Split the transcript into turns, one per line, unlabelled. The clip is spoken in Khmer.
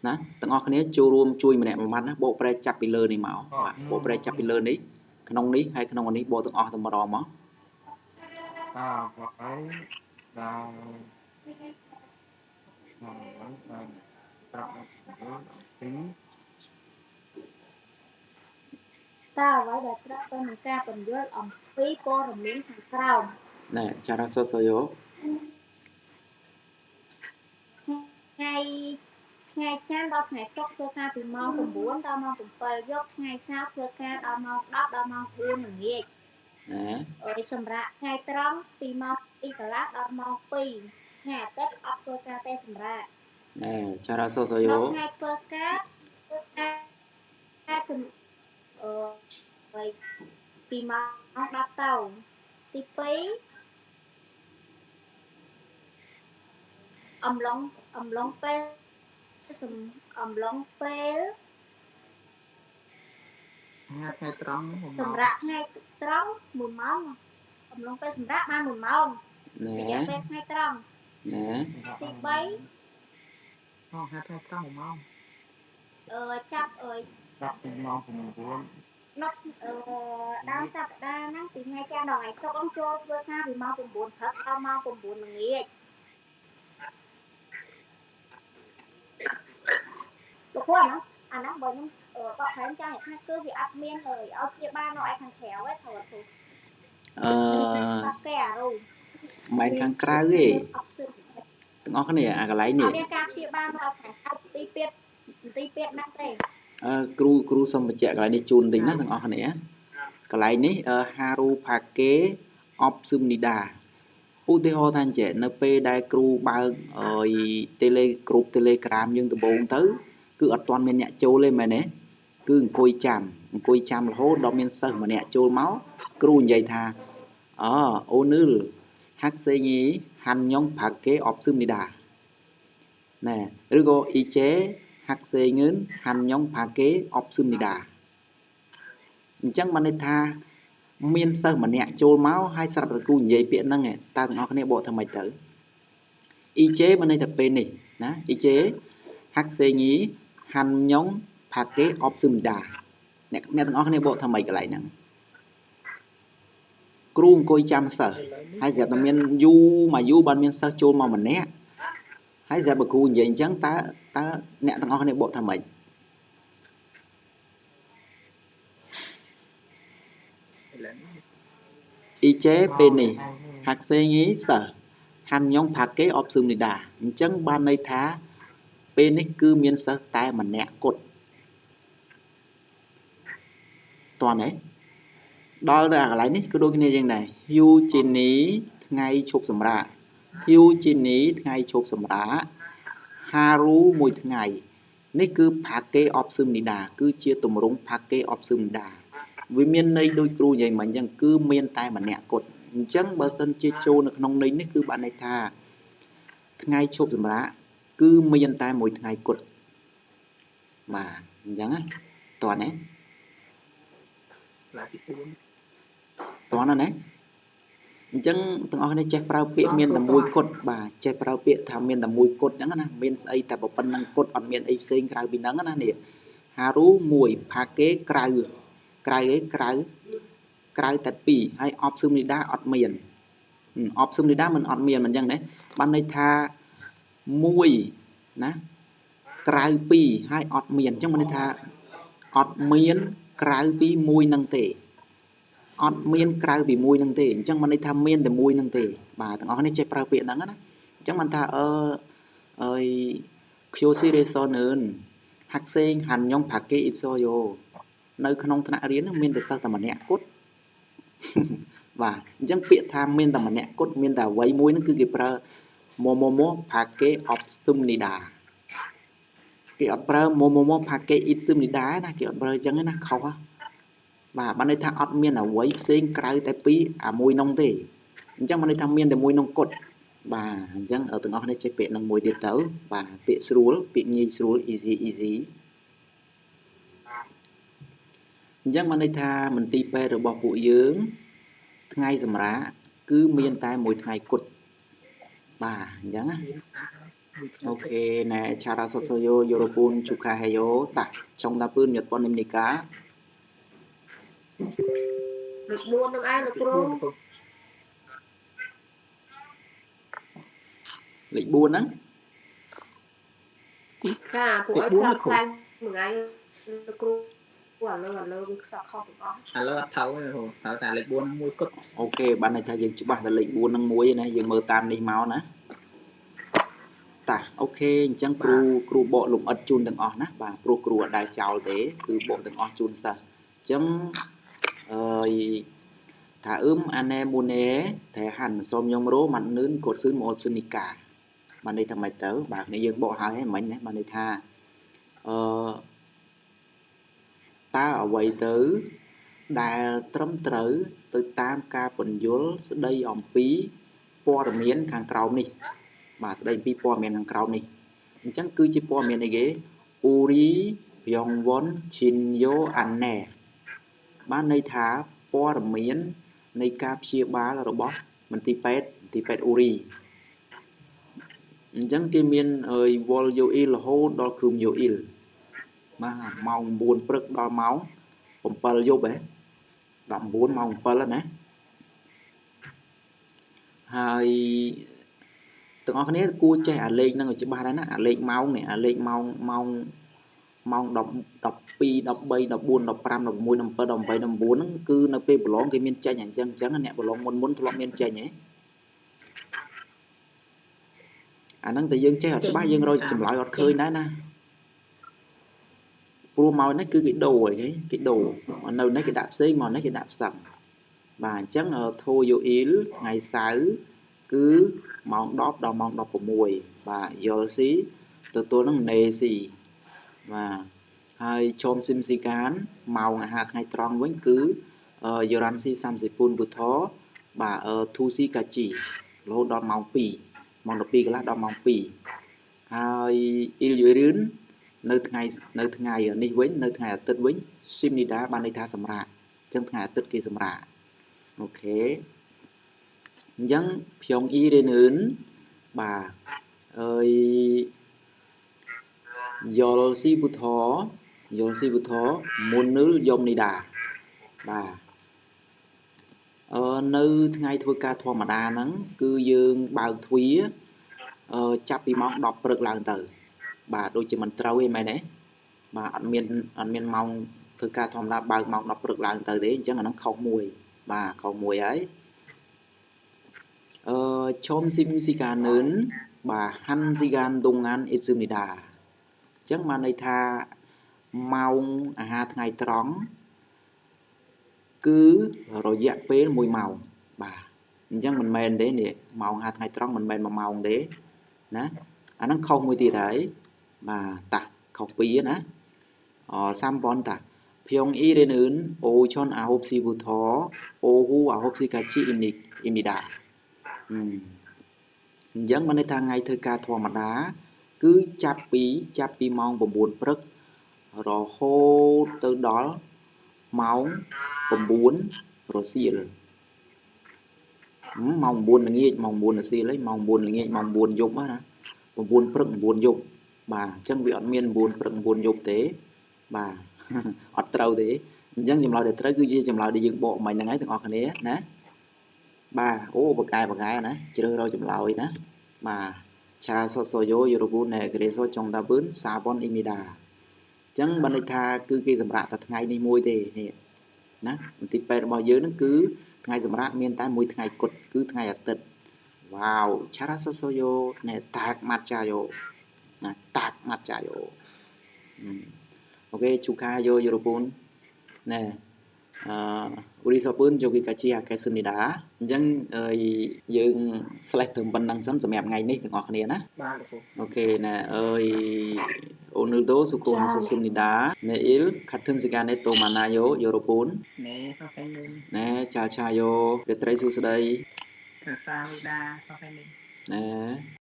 ណាទាំងអស់គ្នាចូលរួមជួយម្នាក់មួយម៉ាត់ណាបកប្រែចាប់ពីលើនេះមកបាទបកប្រែចាប់ពីលើនេះក្នុងនេះហើយក្នុងនេះបកទាំងអស់ទៅម្ដងមក
តើអ្វីដែលត្រូវពី
តើអ្វីដែលត្រូវទៅនឹងការពន្យល់អំពីព័ត៌មានខាងក្រោម
ណែចារ៉ាសសយោ
ថ្ងៃថ្ងៃច័ន្ទដល់ថ្ងៃសុក្រធ្វើការពីម៉ោង9ដល់ម៉ោង7យប់ថ្ងៃសៅរ៍ធ្វើការដល់ម៉ោង10ដល់ម៉ោង4ល្ងាច
ណែ
អើយសម្រាប់ថ្ងៃត្រង់ពីម៉ោង2កន្លះដល់ម៉ោង2ថ្ងៃអាទិត្យអត់ធ្វើការទេសម្រាប់
ណែចារ៉ាសសយោ
ដល់ថ្ងៃធ្វើការធ្វើការជំអឺពីម៉ោង10ទៅទី2អំឡុងអំឡុងពេលសំអំឡុងពេល
ថ្ងៃត្រង់
សម្រាប់ថ្ងៃត្រង់1ម៉ោងអំឡុងពេលសម្រាប់បាន1ម៉ោង
ណែ
រយៈពេលថ្ងៃត្រង់
ណែ
ទី3
ថ្ងៃត្រង់1ម៉ោង
អឺចាប់អើយ
ចាប់ពីម៉ោង9
នៅអឺដើមសប្តាហ៍ហ្នឹងពីថ្ងៃច័ន្ទដល់ថ្ងៃសុក្រអង្គចូលធ្វើការពីម៉ោង9ព្រឹកដល់ម៉ោង9ល្ងាចលោកគ្រូអាហ្នឹងបើខ្ញុំបកប្រែចង់ថាគឺវាអត់មានឲ្យព្យាបាលនៅឯខាងក្រៅទេត្រូវអត់គ្រូ
អឺ
គេអារូ
មិនខាងក្រៅទេទាំងអស់គ្នាអាកន្លែងនេះ
អត់មានការព្យាបាលនៅខាងក្រៅទីពេទ្យទីពេទ្យណាស់ទេ
អឺគ្រូគ្រូសូមបញ្ជាក់កន្លែងនេះជូនបន្តិចណាទាំងអស់គ្នាកន្លែងនេះហារូផាកេអបស៊ឹមនីដាឧទាហរណ៍ថាអញ្ចឹងនៅពេលដែលគ្រូបើកអីតេឡេក្រុម Telegram យើងដំបូងទៅគឺអត់ទាន់មានអ្នកចូលទេមែនទេគឺអង្គុយចាំអង្គុយចាំរហូតដល់មានសិស្សម្នាក់ចូលមកគ្រូនិយាយថាអអូនឺលហាក់សេងីហាន់ញងផាកេអបស៊ឹមនីដាណែឬក៏អ៊ីជេហាក់សេងឿនហាន់ញងផាកេអបស៊ឹមនីដាអញ្ចឹងបានន័យថាមានសិស្សម្នាក់ចូលមកហើយស្រាប់តែគ្រូនិយាយពាក្យហ្នឹងតើទាំងអស់គ្នាបកថាម៉េចទៅអ៊ីជេបានន័យថាពេលនេះណាអ៊ីជេហាក់សេងីហាន់ញងផាកេអបស៊ឹមនីដាអ្នកអ្នកទាំងអស់គ្នាបកថាម៉េចកន្លែងហ្នឹងគ្រូអង្គុយចាំសិស្សហើយស្រាប់តែមានយូរមកយូរបានមានសិស្សចូលមកម្នាក់ហើយស្រាប់បើគ្រូនិយាយអញ្ចឹងតើតើអ្នកទាំងអស់គ្នាបកថាម៉េចអ៊ីជេពេលនេះហាក់សេងីសិស្សហាន់ញងផាកេអបស៊ឹមនីដាអញ្ចឹងបានន័យថាពេលនេះគឺមានសិស្សតែម្នាក់គត់តោះនេះដល់ទៅអាកន្លែងនេះគឺដូចគ្នាយ៉ាងដែរហ៊ូជីនីថ្ងៃឈប់សម្រាកហ៊ូជីនីថ្ងៃឈប់សម្រាកហារូមួយថ្ងៃនេះគឺផាកេអបស៊ឹមនីដាគឺជាទម្រង់ផាកេអបស៊ឹមនីដាវាមានន័យដូចគ្រូនិយាយមិញអញ្ចឹងគឺមានតែម្នាក់គត់អញ្ចឹងបើសិនជាចូលនៅក្នុងន័យនេះគឺបានន័យថាថ្ងៃឈប់សម្រាកគឺមានតែមួយថ្ងៃគត់បាទអញ្ចឹងណាតោះនេះតោះណាណាអញ្ចឹងទាំងអស់គ្នាចេះប្រើពាក្យមានតែមួយគត់បាទចេះប្រើពាក្យថាមានតែមួយគត់អញ្ចឹងណាមានស្អីតែប៉ុណ្្នឹងគត់អត់មានអីផ្សេងក្រៅពីហ្នឹងណានេះហារូមួយផាកេក្រៅក្រៅអីក្រៅក្រៅតែ2ហើយអបស៊ឹមនីដាអត់មានអបស៊ឹមនីដាមិនអត់មានមិនអញ្ចឹងណាបានន័យថា1ណាក្រៅ2ហើយអត់មានអញ្ចឹងបានន័យថាអត់មានក្រៅពី1នឹងទេអត់មានក្រៅពី1នឹងទេអញ្ចឹងបានន័យថាមានតែ1នឹងទេបាទទាំងអស់នេះចេះប្រើពាក្យហ្នឹងណាអញ្ចឹងបានថាអឺអើយខ្យូស៊ីរេសនឿនហាក់សេងហាន់ញងផាកេអ៊ីសូយ៉ូនៅក្នុងថ្នាក់រៀនមានតែសិស្សតែម្នាក់គត់បាទអញ្ចឹងពាក្យថាមានតែម្នាក់គត់មានតែអ្វីមួយហ្នឹងគឺគេប្រើម៉ូម៉ូម៉ូផាកេអបស៊ឹមនីដាគេអត់ប្រើម៉ូម៉ូម៉ូផាកេអ៊ីស៊ឹមនីដាណាគេអត់ប្រើអញ្ចឹងណាខុសហ៎បាទបានន័យថាអត់មានអ្វីផ្សេងក្រៅតែពីអាមួយនោះទេអញ្ចឹងបានន័យថាមានតែមួយនោះគត់បាទអញ្ចឹងទាំងអស់គ្នាចេះពាក្យនឹងមួយទៀតទៅបាទពាក្យស្រួលពាក្យងាយស្រួល easy easy អញ្ចឹងបានន័យថាមន្ទីរពេទ្យរបស់ពួកយើងថ្ងៃសម្រាកគឺមានតែមួយថ្ងៃគត់បាទអញ្ចឹងណា អូខេណែឆារ៉ាសុតសូយ៉ូយូរ៉ូពូនជូខាហេយ៉ូតាចុងតាពឿនញ៉ាត់ប៉ុននិមនីកា
លេខ4នឹងឯងលោកគ្រូ
លេខ4ហ្នឹង
ចាពួកឲ្យខ្លាប់ខ្លាំងមួយថ្ងៃលោកគ្រូឥឡូវឥឡូវវាខ្សក់ខុសទាំងអស់
ឥឡូវអត់ថៅទេគ្រូត្រូវតែលេខ4ហ្នឹងមួយគត់
អូខេបានន័យថាយើងច្បាស់តែលេខ4ហ្នឹងមួយណាយើងមើលតាមនេះមកណាតាអូខេអញ្ចឹងគ្រូគ្រូបកលំអិតជូនទាំងអស់ណាបាទព្រោះគ្រូអត់ដែលចោលទេគឺបកទាំងអស់ជូនសិស្សអញ្ចឹងអឺថាអឹមអាណែមូណែតែហាន់សុំខ្ញុំរោម៉ាត់នឿនកូតសឿនមកអត់សឿននីកាបានន័យថាម៉េចទៅបាទនេះយើងបកហើយហ្នឹងមិញណាបានន័យថាអឺតើអ្វីទៅដែលត្រឹមត្រូវទៅតាមការពន្យល់ស្ដីអំពីព័ត៌មានខាងក្រោមនេះបាទស្ដីអំពីព័ត៌មានខាងក្រោមនេះអញ្ចឹងគឺជាព័ត៌មានអីគេអ៊ូរីព្យ៉ងវ៉ុនឈិនយ៉ូអានណែបានន័យថាព័ត៌មាននៃការព្យាបាលរបស់មន្ទីរពេទ្យមន្ទីរពេទ្យអ៊ូរីអញ្ចឹងគេមានវលយូអ៊ីលរហូតដល់គ្រុមយូអ៊ីលបាទម៉ោង9ព្រឹកដល់ម៉ោង7យប់ហ៎19ម៉ោង7ណាហើយទាំងអស់គ្នាគួរចេះអាលេខហ្នឹងឲ្យច្បាស់ដែរណាអាលេខម៉ោងនេះអាលេខម៉ោងម៉ោងម៉ោង10 12 13 14 15 16 17 18 19ហ្នឹងគឺនៅពេលប្រឡងគេមានចេញអញ្ចឹងអញ្ចឹងអ្នកប្រឡងមុនមុនធ្លាប់មានចេញហ៎អាហ្នឹងតែយើងចេះអត់ច្បាស់យើងរកចម្លើយអត់ឃើញដែរណាព្រោះមកនេះគឺគេដូរអីគេដូរនៅនេះគេដាក់ផ្សេងមកនេះគេដាក់ផ្សឹងបាទអញ្ចឹងធូយូអ៊ីលថ្ងៃសៅរ៍គឺម៉ោង10ដល់ម៉ោង16បាទយល់ស៊ីទទួលនឹងណេស៊ីបាទហើយឈុំស៊ីមស៊ីកានម៉ោងអាហារថ្ងៃត្រង់វិញគឺយរ៉ាន់ស៊ី30ពូនប៊ូថបាទធូស៊ីកាជីរហូតដល់ម៉ោង2ម៉ោង12កន្លះដល់ម៉ោង2ហើយអ៊ីលយូរឿននៅថ្ងៃនេះវិញនៅថ្ងៃអាទិត្យវិញស៊ីមនីដាបានន័យថាសម្រាកអញ្ចឹងថ្ងៃអាទិត្យគេសម្រាកអូខេអញ្ចឹងព្យងអ៊ីរេនឿនបាទអើយយល់ស៊ីប៊ូថយល់ស៊ីប៊ូថមុននឿលយមនីដាបាទអឺនៅថ្ងៃធ្វើការធម្មតាហ្នឹងគឺយើងបើកទ្វារចាប់ពីម៉ោង10ព្រឹកឡើងទៅបាទដូចជាមិនត្រូវទេមែនទេបាទអត់មានម៉ោងធ្វើការធម្មតាបើកម៉ោង10ព្រឹកឡើងទៅទេអញ្ចឹងអាហ្នឹងខុសមួយបាទខុសមួយហើយអឺឈុំស៊ីមស៊ីកានឿនបាទហាន់ស៊ីកានដុងអានអ៊ីស៊ឺនីដាអញ្ចឹងបានន័យថាម៉ោងអាហារថ្ងៃត្រង់គឺរយៈពេល1ម៉ោងបាទអញ្ចឹងមិនមែនទេនេះម៉ោងអាហារថ្ងៃត្រង់មិនមែន1ម៉ោងទេណាអាហ្នឹងខុសមួយទៀតហើយបាទតាខុសពីរណាអ3ប៉ុនតាព្យងអ៊ីរេនឿនអូឆុនអាហូបស៊ីប៊ូថអូហ៊ូអាហូបស៊ីកាជីអ៊ីមនីអ៊ីមនីដាអញ្ចឹងបានន័យថាថ្ងៃធ្វើការធម្មតាគឺចាប់ពីម៉ោង9ព្រឹករហូតទៅដល់ម៉ោង9រសៀលម៉ោង9ល្ងាចម៉ោង9រសៀលហើយម៉ោង9ល្ងាចម៉ោង9យប់ណា9ព្រឹក9យប់បាទអញ្ចឹងវាអត់មាន9ព្រឹក9យប់ទេបាទអត់ត្រូវទេអញ្ចឹងចម្លើយដែលត្រូវគឺជាចម្លើយដែលយើងបកមិញហ្នឹងហើយទាំងអស់គ្នាណាបាទអូបកែណាជ្រើសរើសចម្លើយណាបាទឆារ៉ាសុតសូយ៉ូយូរ៉ូប៊ូណែក្រេសូចុងតាប៊ឺនសាប៉ុនអ៊ីមីដាអញ្ចឹងបានន័យថាគឺគេសម្រាប់តែថ្ងៃនេះមួយទេនេះណាមន្ទីរពេទ្យរបស់យើងហ្នឹងគឺថ្ងៃសម្រាប់មានតែមួយថ្ងៃគត់គឺថ្ងៃអាទិត្យវ៉ាវឆារ៉ាសុតសូយ៉ូណែតាកម៉ាត់ចាយ៉ូណាតាកម៉ាត់ចាយ៉ូអូខេជូខាយ៉ូយូរ៉ូប៊ូនណែអឺ우리 수업은 여기까지 하겠습니다អញ្ចឹងយើង slash ត្រឹមប៉ុណ្្នឹងសិនសម្រាប់ថ្ងៃនេះទាំងអស់គ្នាណា
បាទលោកគ្រូ
អូខេណាអើយ오늘도 수고하셨습니다 내일 같은 시간에 또 만나요 여러분
ណែសោះនេះ
네 잘 자요 រាត្រីសួស្តី
កាសាមីដាសោះនេះ
네.